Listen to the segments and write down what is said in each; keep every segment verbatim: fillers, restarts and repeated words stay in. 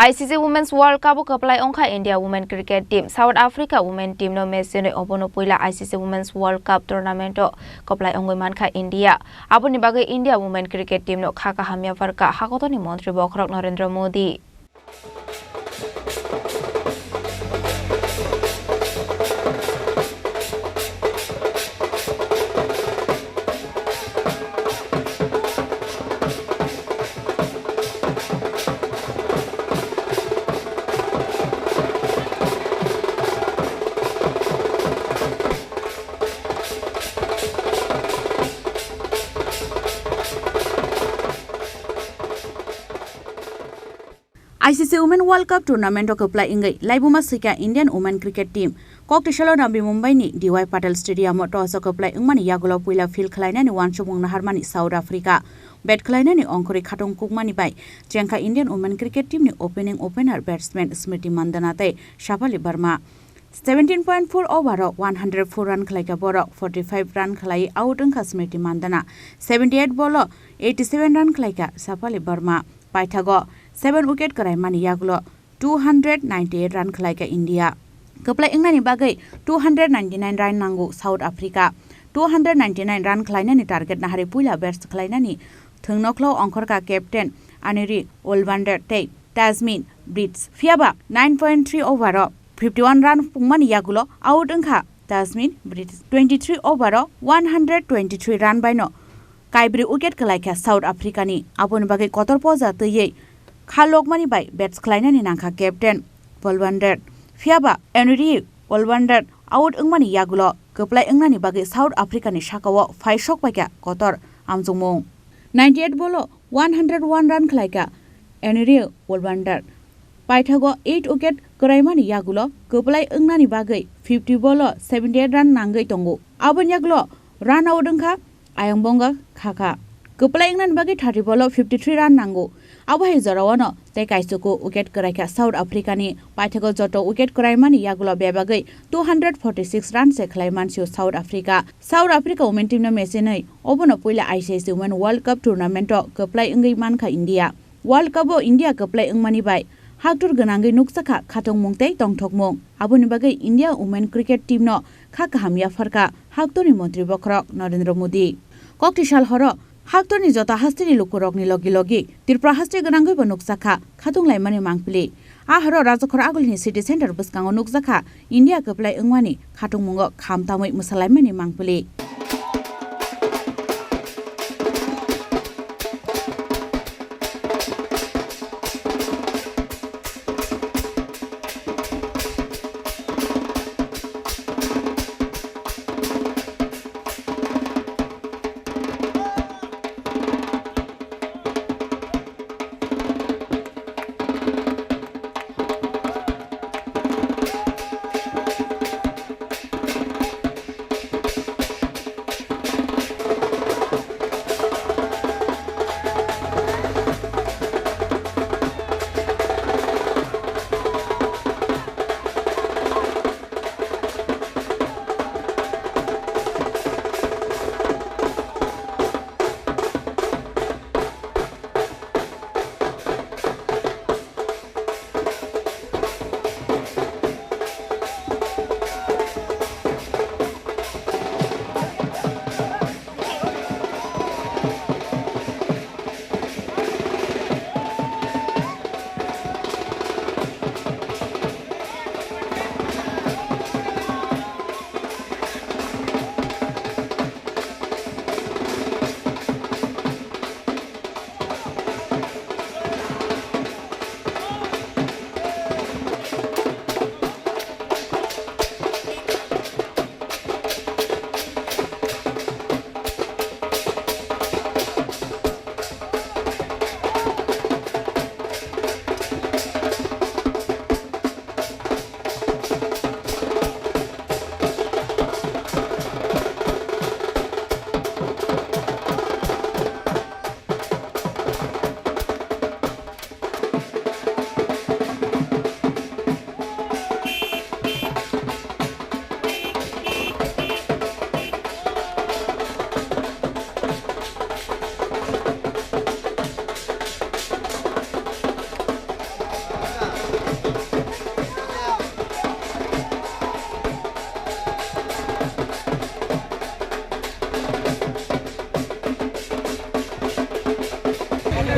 I C C Women's World Cup o kwplai wngkha India Women Cricket Team. South Africa Women Team no match chinwi obono puila I C C Women's World Cup tournament o kwplai wngwi mankha India. Aboni bagwi India Women Cricket Team no kha kaham yapharkha Hakotorni Montri Bokhorok Narendra Modi. I C C Women World Cup Tournament o kwplai wngwi laibuma swikha Indian Women Cricket Team. Koktisalo Navi Mumbai ni D Y Patel Stadium o toss o kwplai wngmani yagulo puila field khwlainani uansukmung naharmani South Africa. Bat khwlainani ongkhorwi khatung kukmani bai chengkha Indian Women Cricket Team ni opening opener batsman Smriti Mandhana tei Shafali Verma. Seventeen point four over o one hundred four run khwlaikha borok, forty five run khwlaiwi out wngkha Smriti Mandhana, seventy eight ball o eighty seven run khwlaikha Shafali Verma. Paithago seven wicket kwraimani yagulo two hundred ninety eight run khwlaikha India. Kwplai wngnani bagwi two hundred ninety nine run nango South Africa. Two hundred ninety nine run khwlainani target naharwi puila bats khwlainani thwngnokhlo ongkhorkha captain Aneri Olwander tei Tasmin Brits. Phiyaba nine point three over o fifty one run pungmani yagulo out wngkha Tasmin Brits. Twenty three over o one hundred twenty three run baino kaibrwi wicket kwlaikha South Africa ni. Aboni bagwi kotor poja twiwi kha lokmani bai bats khwlainani nangkha captain Olwander. Phiyaba Aneri Olwander out wngmani yagulo kwplai wngnani bagwi South Africa ni sakao phai sok paikha kotor amchukmung. Ninety eight ball o one hundred one run khwlaikha Aneri Olwander. Paithago eight wicket kwraimani yagulo kwplai wngnani bagwi fifty ball o seventy eight run nangwi tongo. Aboni yagulo run out wngkha Ayang Bonga khakha. Kwplai wngnani bagwi thirty ball o fifty three run nango. Abo hai jorao no tei kaisuku wicket kwraikha South Africa ni. Paithago joto wicket kwraimani yagulo bebagwi two hundred forty six run se khwlai mansio South Africa. South Africa women team no match chinwi obono puila I C C Women World Cup tournament o kwplai wngwi mankha India. World Cup o India kwplai wngmani bai haktor gwnangwi nukjakha khatungmung tei tongthokmung. Aboni bagwi India Women Cricket Team no kha kaham yapharkha haktorni montri bokhorok Narendra Modi. Kokti sal horo haktorni joto hasteni lukurokni logi logi Tripura haste gwnangwibo nukjakha khatung laimani mangpili. A horo Rajakhor agulini city center bwskango nukjakha India kwplai wngmani khatungmungo kham tamwi mwsalaimani mangpili.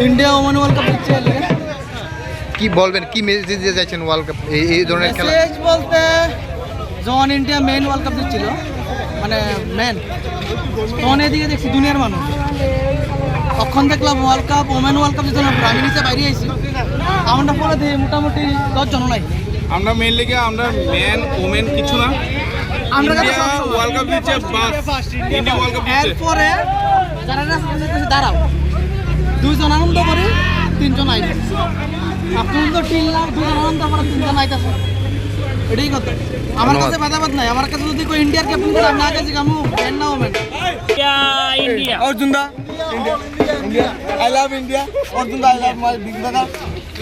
India women world cup জিতছে আজকে। কি বলবেন, কি মেসেজ দিতে চাইছেন world cup, এই, এই ধরনের খেলা? মেসেজ বলতে, যখন ইন্ডিয়া মেন ওয়ার্ল্ড কাপ জিতছিল, মানে মেন, তখন এদিকে দেখছি দুনিয়ার মানুষ। তখন দেখলাম world cup, women world cup জিতছিল, আমি নিচে বাইরে আইছি। আমরা পরে দিয়ে মোটামুটি দশ জন নাই। আমরা মেইনলি কি, আমরা মেন ওমেন কিছু না। আমরা ইন্ডিয়া সবসময় ওয়ার্ল্ড কাপ জিতছে, বাস। ইন্ডিয়া ওয়ার্ল্ড কাপ জিতছে। এরপরে যারা না, দাঁড়াও, দুইজন আনন্দ করি, তিনজন আইবে। এখন তো তিন লাখ, দুইজন আনন্দ করে, তিনজন আইতেছে। এটাই কথা। আমার ধন্যবাদ। কাছে ভেদাভেদ নাই। আমার কাছে যদি কেউ ইন্ডিয়ার ক্যাপ্টেন করে, আমি আগে জিগামু, মেন না women. India, India. Arjun da, India, India. I love India। Arjun da, I love my big brother।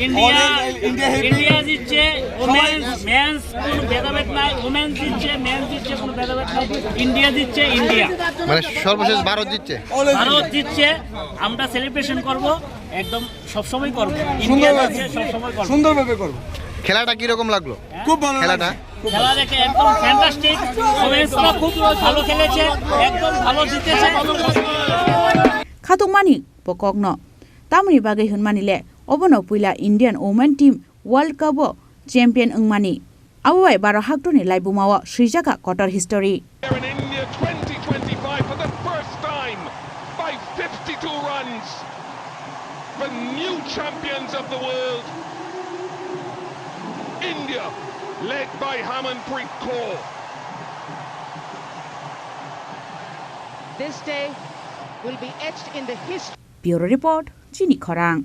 India, Always India happy। India জিতছে, সবাই মেন্স, মেন্স কোনো ভেদাভেদ নাই, ওমেন জিতছে, মেন্স জিতছে, কোনো ভেদাভেদ নাই। ইন্ডিয়া জিতছে, ইন্ডিয়া। মানে সর্বশেষ ভারত জিতছে। Always ভারত জিতছে, আমরা সেলিব্রেশন করব, একদম সবসময় করব। ইন্ডিয়া সুন্দরভাবে, জিতছে, সবসময় করব। সুন্দরভাবে করব। খেলাটা কিরকম লাগলো? খুব ভালো খেলাটা? লাগছে। খেলা দেখে একদম ফ্যান্টাস্টিক, ওমেন্সরা খুব ভালো খেলেছে, একদম ভালো জিতেছে। Khatukmani bo kokno. Tamoni bagwi hwnmani le, obono puila Indian women team World Cup o champion wngmani. Abo bai baro haktorni laibuma o swijak kha kotor history. Here in India, twenty twenty-five, for the first time, by fifty-two runs, the new champions of the world, India, led by Harmanpreet Kaur. This day will be etched in the history. Bureau Report, Chini Khorang.